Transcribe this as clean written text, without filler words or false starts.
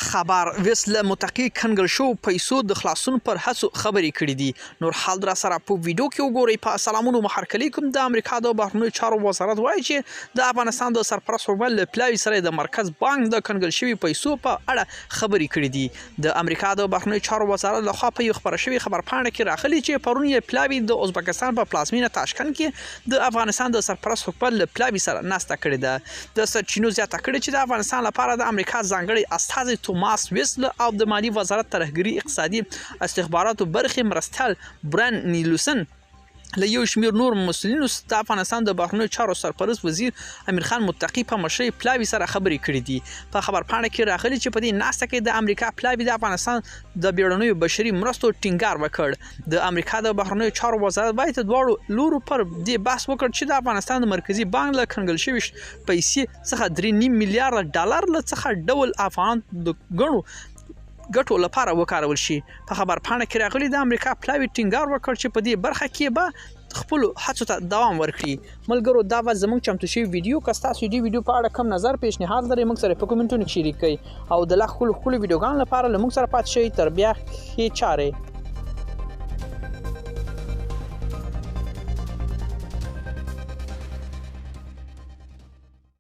خبر ویس له متقي کنګل شوو پیسو د خلاصون پر هڅو خبرې کړې دي. نور حال راسره په ویډیو کې وګورئ. په سلامونو هرکلی کوم. د امریکا د بهرنیو چارو وزارت وایي چې د افغانستان د سرپرست حکومت له پلاوي سره د مرکز بانک د کنګل شوي پیسو په اړه خبرې کړې دي. د امریکا د بهرنیو چارو وزارت لخوا په یو خپره شوې خبرپاڼه کې راغلي چې پرون یې پلاوي د ازبکستان په پلازمینه تاشکند کې د افغانستان د سرپرست حکومت له پلاوي سره ناسته کړې ده. د سرچینو زیاته کړې چې د افغانستان لپاره د امریکا ځانګړی استازی توماس ویسل او د مالي وزارت ترهګري اقتصادي استخباراتو برخې مرستیال بران نیلوسن له یو شمېر نور مسؤلینو د افغانستان د بهرنیو چارو سرپرست وزیر امیرخان متقي په مشرۍ پلاوي سره خبرې کړې دي. په خبرپاڼه کې راغلي چې په دې ناسته کې د امریکا پلاوي د افغانستان د بیړنیو بشري مرستو ټینګار وکړ. د امریکا د بهرنیو چارو وزارت وایي د دواړو لورو پر دې بحث وکړ چې د افغانستان د مرکزي بانک له کنګل شوې پیسې څخه 3.5 میلیارډ ډالر له څخه ډول افغان د ګڼو ګټو لپاره وکارول شي. په خبرپاڼه کې راغلي د امریکا پلاوي ټینګار وکړ چې په دې برخه کې به خپلو هڅو ته دوام ورکړي. ملګرو، دا به زموږ چمتو شوی ویډیو. که ستاسو دې ویډیو په اړه کوم نظر پیشنهاد لرئ، موږ سره په کومنټونو کې شریک کړئ او د لا ښکلو ښکلو ویډیوګانو لپاره له موږ سره پاتې شئ. تر بیا ښې چارې.